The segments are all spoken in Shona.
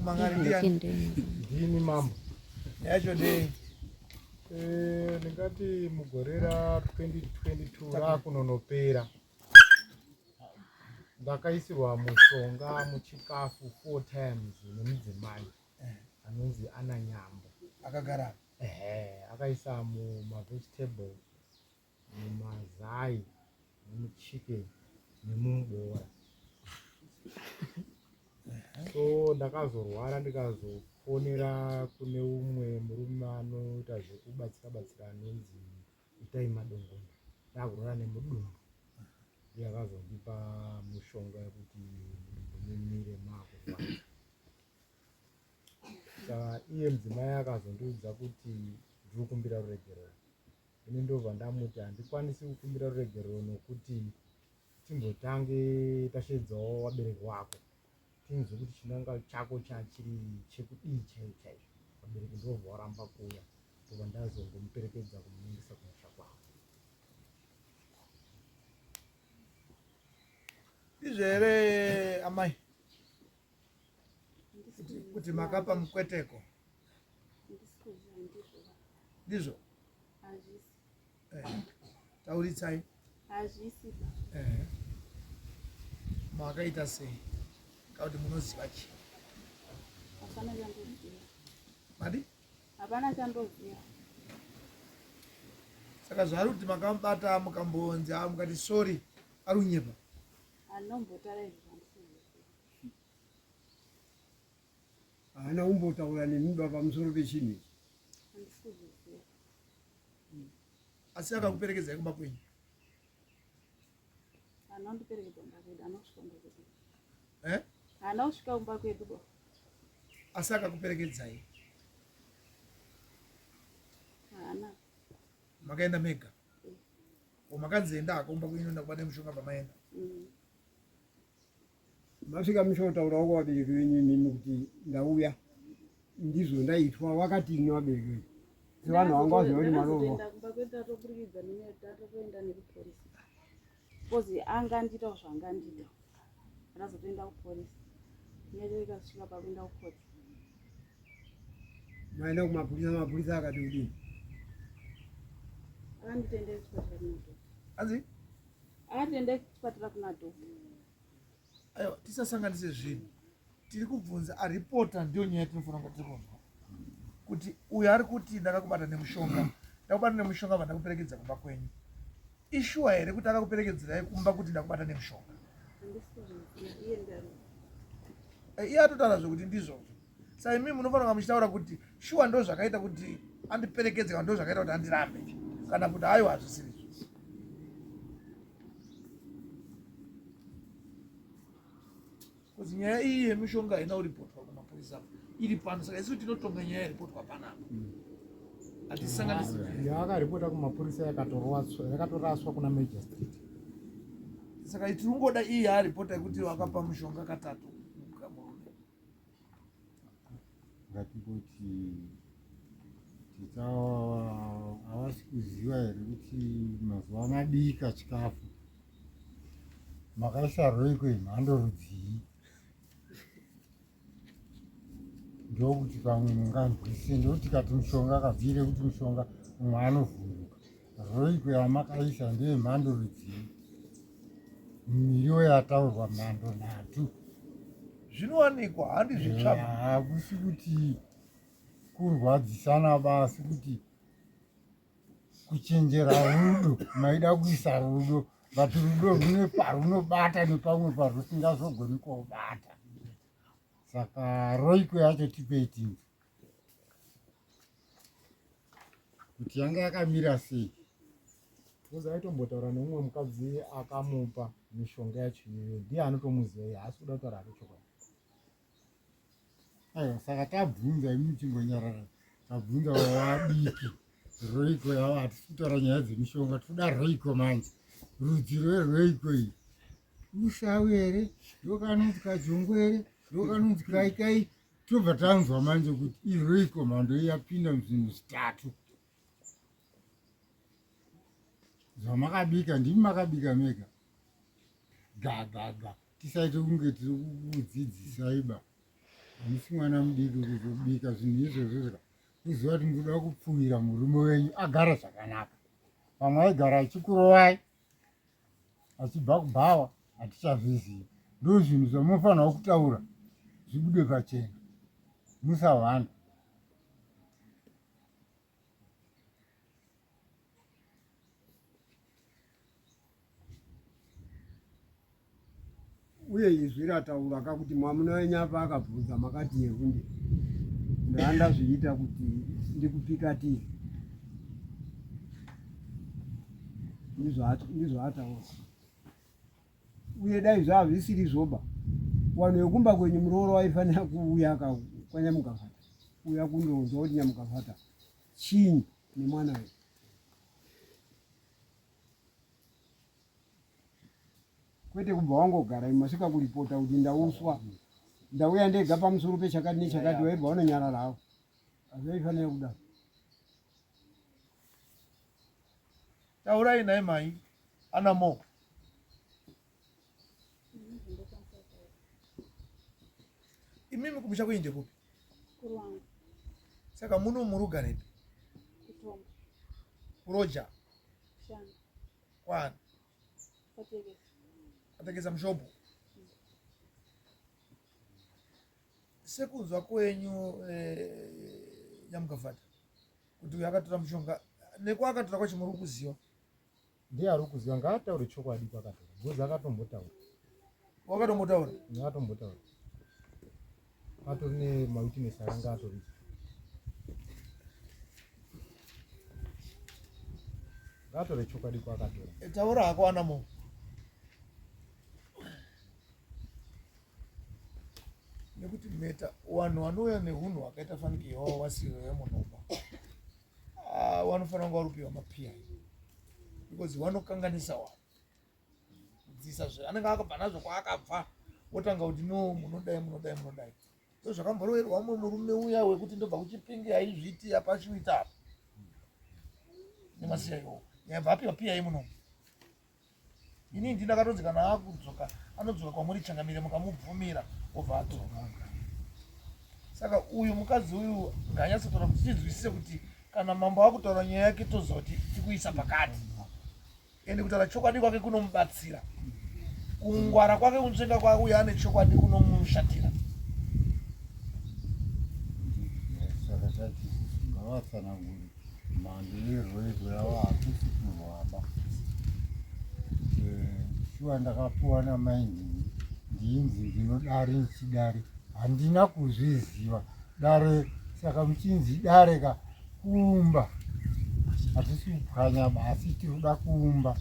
Mangari ndiani? Ndini mambo. Yacho ndei? Eh, ndingati mugore ra 2022 rakunonopera ndakaisirwa mushonga muchikafu four times nemudzimai anonzi Ana Nyambo. Akagara. Ehe, akaisa mumavegetable, mumazai, nemuchicken nemumuboora. So ndakazorwara ndikazofonera kune umwe murume anoita zvekubatsira batsira anonzi Itai Madongonda. Ndakurwara nemudumbu. Ndiye akazondipa mushonga yekuti mudumbu mumire makurwadza. Saka iye mudzimai akazondiudza kuti ndiri kukumbira ruregerero. Ini ndobva ndamuti handikwanisi kukumbira ruregerero nokuti timbotange tasheedzawo vabereki wako tinzwe kuti chinangwa chako chachiri chekudii chaizvo chaizvo. Vabereki ndobva waramba kuuya ndobva ndazongomuperekedza kumuendesa kumusha kwavo. Ndizvo here amai? Kuti makapa mukweteko ndizvo eh, tauritsai eh, makaita sei kakuti munoziva chii madi hapana chandoziva saka zvaari kuti makamubata mukambonzi a mukati sorry ari kunyepa anombotara izvo zvandisiziva Haana kumbotaura nemi ba pamusoro pechinhu ichi. Handisi kuzviziva. Asi akakuperekedzai kumba kwenyu? Haana kundiperekedza kumba kwedu, haana kusvika kumba kwedu. Eh? Haana kusvika kumba kwedu ba. Asi akakuperekedzai? Haana. Makaenda mega? Eh. O makanzi enda hako kumba kwenyu ndakubata mushonga pamaenda? Mm. Masvika muchotaurawo kuvabereki venyu imimi kuti ndauya ndizvo ndaitwa wakatini vabereki venyu sevanhu vanga vaziva kuti mwana Ndakazotoenda kumba kwedu tatoburikidza nenyaya tatotoenda nekuporisi bcause anga andiitawo zvaanga andiita ndakazotoenda kuporisi nyaya yacho ikasvika pakuenda kukoti maenda kumapurisa mapurisa akati kudini akanditendera kuchipatara kuna doctor Anzi? Akatiende kuchipatara kuna doctor. Aiwa, tisasanganise zvinhu. Tiri kubvunza aripota, ndiyo nyaya yatinofanira kunge tiri kunzwa kuti uyo ari kuti ndakakubata nemushonga, ndakubata nemushonga bva ndakuperekedza kumba kwenyu, ishuwa here kuti akakuperekedzerai kumba kuti ndakubata nemushonga? Handisi kuzviziva iye ndiye ari Eh, iye atotaura zvekuti ndizvozvo. Saka imimi munofanira kunge muchitaura kuti shuwa ndo zvakaita kuti andiperekedze kana ndo zvakaita kuti andirambe kana kuti aiwa hazvisirizvo. Because nyaya iyi yemishonga haina kuripotwa kumapurisa apa, iri pano. Saka isu tinotonga nyaya yaripotwa panapa, hatisanganisi. Yaakaripota kumapurisa yakatoraswa kuna Major Street. Saka tiri kungoda iyi yaaripota yekuti wakapa mushonga katatu murume. Ngatimboti tita havasi kuziva here kuti mazuva mabika chikafu makaisa roiko yemhando rudzii ndokuti pamwe munganzwisise ndokuti tikati mushonga kabvire kuti mushonga umwe anovhunduka roiko yamakaisa ndeyemhando rudzii miriwo yataurwa mhando nhatu Zvinowanikwa handi zvitsva. Hakusi kuti kurwadzisana basi kuti kuchenjera rudo maida kuisa rudo but rudo rune parunobata nepamwe parusingazogoni kobata saka roiko yacho tipei tinzwe kuti yanga yakamira sei. Because aitombotaura neumwe mukadzi akamupa mishonga yacho iyoyo, ndiye anotomuziva iye, haasi kuda kutaura hake chokwadi. Aiwa, saka tabvunza imi muchimbonyarara, tabvunza wawabiki roiko yavo, hatisi kutaura nyaya dzemishonga, tikuda roiko manje, rudzi rwerwoiko iyi usawi here ndokanonzi kajongwe here ndokanonzi kaikai tobva tanzwa manje kuti iroiko mhando iyi yapinda muzvinhu zvitatu zvamakabika ndimi makabika mega. gagaga tisaite kunge tiri kukudzidzisai ba hamusi mwana mudiki kuzobika zvinhu izvozvo zvika kuziva kuti ndinoda kupfuwira murume wenyu agara zvakanaka pamwe aigara achikurovai achibva kubhawa hatichazvizivi ndo zvinhu zvamunofanirwa kutaura zvibude pachena musahwanda uye izwi rataura ka kuti mwamuna wenyu apa akabvunza makati yehunde ndandazviita kuti ndikupikatire ndizvo ataura uye dai zvazvisiri zvoba vanhu vekumba kwenyu murooro waifanira kuuya kwanyamukafata uya kundonzwa kuti nyamukafata chinyi nemwana uyu kwete kubva wangogara masvika kuripota kuti ndauswa ndauya ndega pamusoro pechakati nechakati waibva wanonyarara hawo hazvaifanira kudaro taurai nhai mai ana mo imimi kumusha kwenyu ndekupi saka muno murugarepi kuroja kwani atekesa mushopo sekunzwa kwenyu eh, nyamukavhata kuti uyo akatora mushonga nekwaakatora kwacho muri kuziva ndiye ari kuziva ngaataure chokwadi kwakatora because akatombotaura wakatombotaura akatombotaura atori nemawitness akanga atori ngaatore chokwadi kwaakatora eh, taura hako anamo nekuti meta vanhu vanouya nehunhu hwakaita fanike iwawo wasiro yemunomba ah, vanofanira kunga vari kupiwa mapi because vanokanganisa vanhu kudzisa zve anenge akabva nazvo kwaakabva wotanga kuti no munodai munodai munodai ndo zvakamboroverwa umwe murume uya wekuti ndobva kuchipingi aizviti apa achiuita apa nemasiya iwowo yabva apiwa pi munomu ini ndi ndakatonzi kana akudzoka anodzoka kwamuri changamire mukamubvumira obva adzoka saka uyu mukadzi uyu ngaanyatsotaura kuti tinzwisise kuti kana mambo akutaura nyaya yake toziva kuti tikuisa pakati ende kutaura chokwadi kwake kunomubatsira kungwara kwake kunzvenga kwake uyo ane chokwadi kunomushatira saka tati ngavatsanangure mhando yerwego yavo hakusi kurwaba eh, shuwa ndakapuwa namai ndini ndinzi ndinodare ndichidare handina kuzviziva dare saka muchinzi dare ka kuumba hatisi kupwanya asi tiri kuda kuumba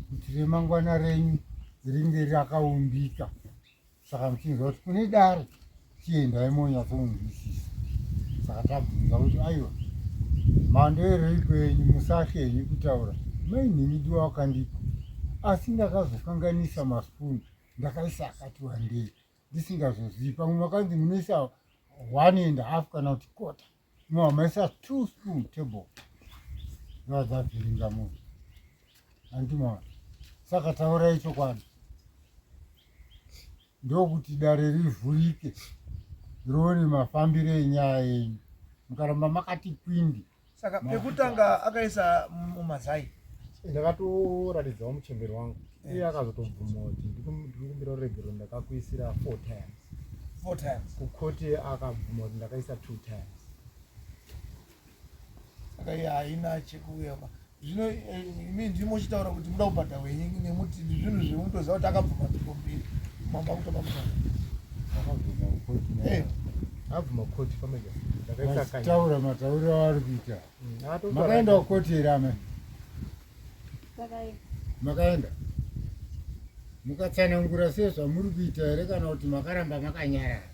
kuti remangwana renyu ringe rakaumbika saka muchinzwa kuti kune dare chiendai monyatsonzwisisa saka tabvunza kuti aiwa mhando yereiko yenyu musatye henyu kutaura mainini ndiwo wakandipa asi ndakazokanganisa maspoon ndakaisa akati wandei ndisingazozivi pamwe makanzi munoisa one and half kana kuti kota mwa maisa two spoon table ndovadzavhiringa munhu andimaona saka taurai chokwadi ndokuti dare rivhurike rione mafambiro enyaya yenyu mukaramba makati kwindi saka pekutanga akaisa mumazai ndakatoratidzawo muchemberi wangu eh. iye akazotobvuma kuti ndikumbira ruregerero ndakakuisira four times four times kukoti akabvuma kuti ndakaisa two times saka iye haina chekuuya zvino eh, imi ndimi muchitaura kuti muda kubhadha wenyu nemuti zvinhu zvemutoziva kuti akabvuma nzvimbo mbiri mambo akutoba mushonga eh. abvuma koti pametaura matauriro avari kuita mm, makaenda kukoti here amai makaenda mukatsanangura sezvamuri kuita here kana kuti makaramba makanyarara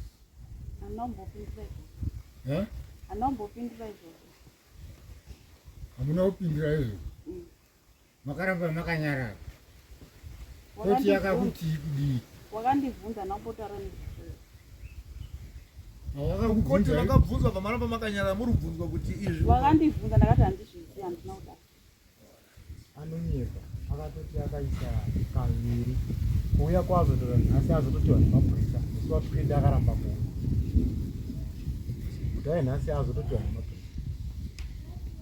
Anombopindura izvozvo. Hamuna kupindura izvozvo. Mm. Makaramba makanyarara. Koti yakakutii kudii? Wakandibvunza ndambotaura nezvizvo. Koti makabvunzwa pamaramba makanyarara muri kubvunzwa kuti izvi. Wakandibvunza ndakati handizvizivi handina kudaro. Anonyepa. Akatoti akaisa kaviri kuuya kwazotora nhasi azototiwa nemapurisa musi wa 20 akaramba kuuya kudai nhasi azototiwa nemapurisa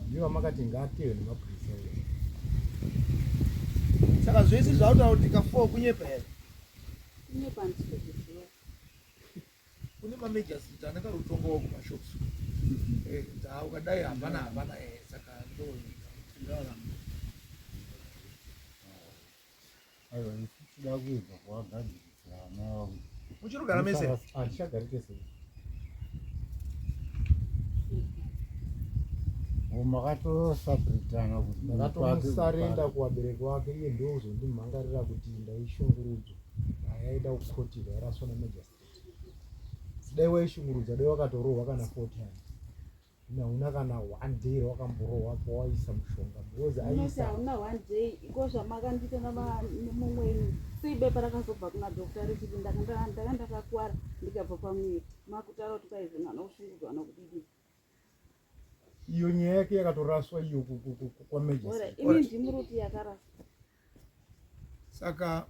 ndivo vamakati ngaatewe nemapurisa uyo. Saka zvese zvautaura kuti ka4 kunyepa here? Kunyepa handisi kuzviziva. Kune mamajor city anenge ari kutongawo kumashops. Eh, ukadai hapana hapana eh, saka ndo Aiwa, isu tida kuedza kuvagadzirisira vana vavo. Muchiri kugara mese? Hatichagari tese. Makatosapritana kuti ndakatomusarenda kuvabereki vake iye ndozondimhangarira kuti ndaishungurudzwa yaida kukotirwa yaraswa namagistrate. Dai waishungurudzwa dai wakatorohwa kana 4 times. Zvino hauna kana one day rawakamborohwa pawaisa mushonga because aisa hauna one day iko zvamakandiita nemumwe wenyu sei bepa rakazobva kuna doctor richiti ndanga ndakakuwara ndikabva pamuviri makutaura kuti kwaizvino hana kushungurudzwa hana kudidi iyo nyaya yake yakatoraswa iyo kwamajor imi ndimuri kuti yakaraswa saka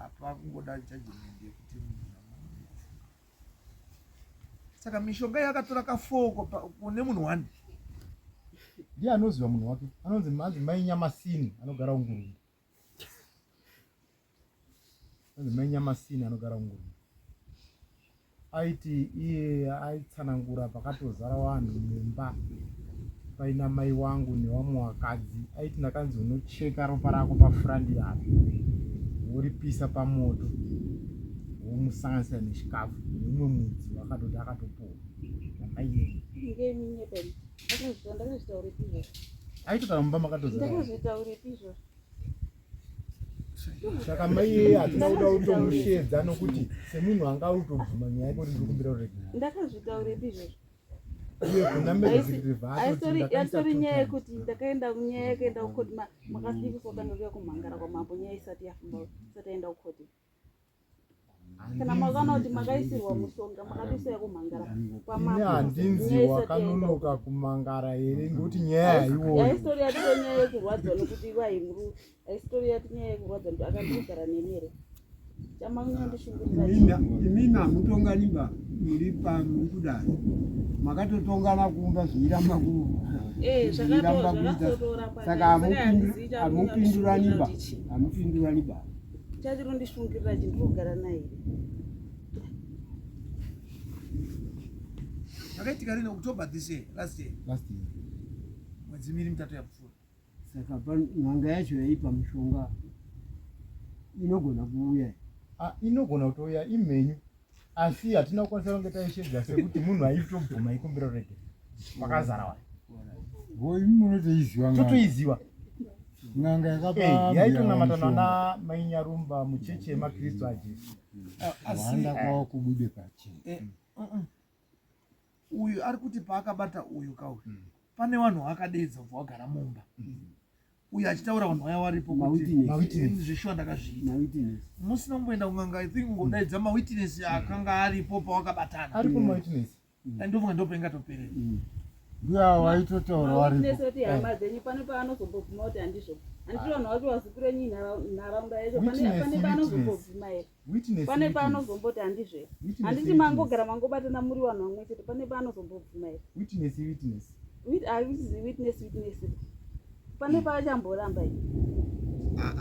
apa kungoda judgment yekuti saka mishonga yakatora kafoko kune munhu one ndiye anoziva munhu wake anonzi manzi mai nyamasini anogara ungurungu anonzi mai nyamasini anogara ungurungu Aiti iye aitsanangura pakatozara vanhu mumba paina mai wangu newamwe wakadzi. Aiti ndakanzi unocheka ropa rako pafurandi apo woripisa pamoto womusanganisira nechikafu neumwe mudzi wakatoti akatopora namai aitotara mumba makatozara. Ndakazvitaurepi izvozvo? Saka mai iyeye hatina kuda kutomushedza nokuti semunhu anga utobvuma nyaya yake kuti ndiri kumbira ruregerero. Ndakazvitaurepi izvozvo? Iye kuna magistrate atoti yatori nyaya yekuti ndakaenda nyaya yakaenda kukoti makasikuswa kanga kuya kumhangara kwamambo nyaya isati yafamba isati yaenda kukoti. Kana makaona kuti makaisirwa mushonga makatoiswa kumhangara kwamambo. Ini handinzi wakanonoka kumangara here ngekuti nyaya haiwoni. Haisitori yatito nyaya yekurwadzwa nokuti vaimuru haisitori yati nyaya yekurwadzwa nokuti akandogara neni here chamanyandishungurira. Imimi hamutongani ba muri pa muri kudaro makatotongana kumba zviiramba ku eh zviiramba kuita saka hamupindurani ba hamupindurani ba Chachirondishungirira chi ndinogara naye here? Zvakaitika rini October this year, last year. Last year. Mwedzi miri mitatu yapfuura. Saka n'anga yacho yaipa mushonga inogona kuuya. Ah, inogona kutouya imhenyu asi hatina kukwanisa kunge taishedza sekuti munhu aitobvuma ikumbiro rege pakazara wani Boy munotoiziva n'anga. Totoiziva. N'anga yakapa eh, yaitonamatana na mai Nyarumba mucheche yemaKristu aJesu. Asi kwavo kubude pachena. Eh, Uyu ari kuti paakabata uyu kauyu mm. pane vanhu vaakadeedza kubva wagara mumba mm. Uyu achitaura vanhu vaya varipo kuti zveshuwa ndakazviita musina kumboenda kun'anga i think kungodaidza mawitness akanga aripo pawakabatana aripo mawitness ndofunga ndopaingatoperera Mbuya waitotaura waripo. Kuti hama dzenyu pane paanozombobvuma kuti handizvo. Handiti vanhu vacho vazukuru enyu nharaunda yacho pane paanozombobvuma here? Pane paanozomboti handizvo here? Handiti mangogara mangobatana muri vanhu vamwe chete pane paanozombobvuma here? Witness witness. Witness witness. Pane paachamboramba here?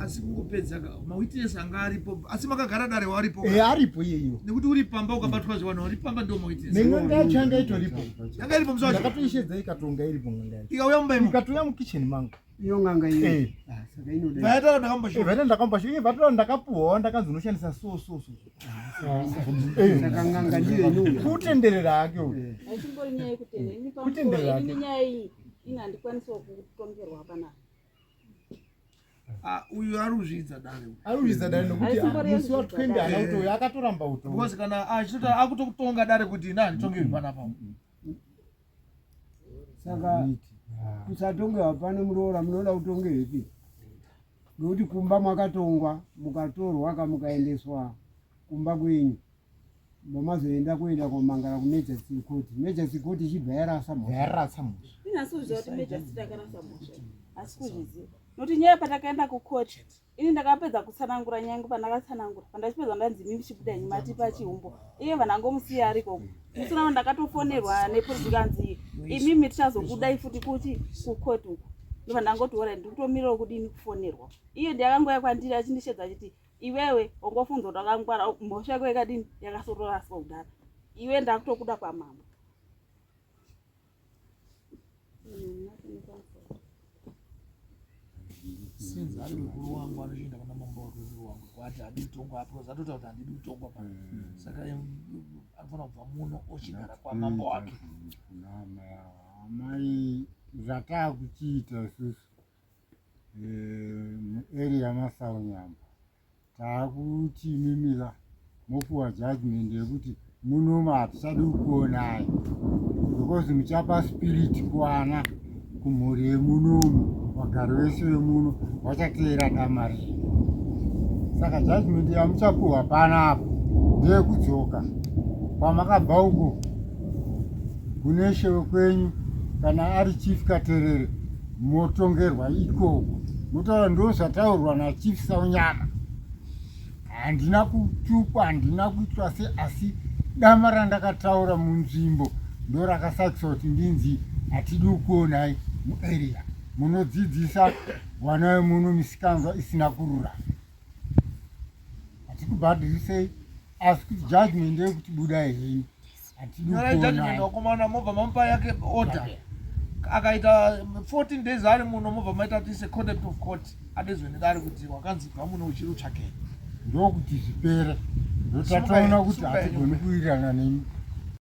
Asi kungopedza mawitness anga aripo asi makagara dare waripo eh aripo iyeyo nekuti uri pamba ukabatwa zve vanhu vari pamba ndio mawitness nen'anga yacho yanga itoripo yanga iripo musi wacho ndakatoishedza ikatonga iripo n'anga yacho ikauya mumba imo ikatouya mukitchen mangu iyo n'anga iyo eh. ah, saka inoda vayataura ndakamboshuwa eh, vayataura ndakamboshuwa iye vataura ndakapuhwawo ndakanzi unoshandisa so so so ah, eh. saka n'anga ndiyo inouya kutenderera hake uyu achimbori nyaya yekutenderera ini Kutenderera pamusoro ini hake. nyaya iyi ini handikwanisawo kutongerwa panapa Ah, uyu ari kuzviidza dare uyu. Ari kuzviidza dare nokuti Haisimbori musi wa yekuzviidza 20 dare. haana kutouya akatoramba kutonga. Because kana achitota akutokutonga dare kuti ini handitongerwi panapa. Saka kusatongerwa pano muroora munoda kutongerwepi? Nokuti kumba mwakatongwa mukatorwa ka mukaendeswa kumba kwenyu. Mamazoenda kuenda komangara kuMajesty Court. Majesty Court ichibva yarasa mhosva. Yarasa mhosva. Inasi kuzviziva kuti Majesty takarasa mhosva. Asi kuzviziva. Nokuti nyaya patakaenda kucourt ini ndakapedza kutsanangura nyaya yangu pandakatsanangura pandachipedza ndanzi imi muchibuda henyu matipa chihumbo iye vanangomusiya ariko musina ndakatofonerwa nepolisi ndikanzi imimi tichazokudai futi kuti kucourt uku ndobva ndangoti ora ndikutomirirawo kudini kufonerwa iye ndiakangouya kwandiri achindishedza achiti iwewe wangofunza kuti wakangwara mhosva yako yakadini yakasotoraswa kudhara iwe ndakutokuda kwamambo Since ari mukuru wangu anochienda kuna mambo wake mukuru wangu kwati handidi kutongwa apo because atotaura kuti handidi kutongwa pa saka anofanira kubva muno ochigara kwamambo wake. Amai zvataakuchiita isusu muarea maSaunyama taakuti imimika mopuwa judgment yekuti munomu hatichadi kukuonai because muchapa spirit kuana kumhuri yemunomu vagari vese vemuno vachateera dama renyu saka judgment yamuchapuhwa panapa ndeyekudzoka kwamakabva uko kune shewe kwenyu kana ari chief katerere motongerwa ikoko motaura ndozvataurwa nachief saunyama handina kutukwa handina kuitwa se asi dama randakataura munzvimbo ndorakasakisa kuti ndinzi hatidi kukuonai muarea munodzidzisa vana vemuno misikanzwa isina kurura hatikubhadhirisei asi kuti judgment ndeyekuti budai henyu nyorai judgment wakomana mobva mamupa yake order akaita 14 days ari muno mobva maita tiise contempt of court adezwe nedare kuti wakanzi bva muno uchiri utsvakei ndokuti zvipere ndotatoona kuti hatigoni kuwirirana nemi.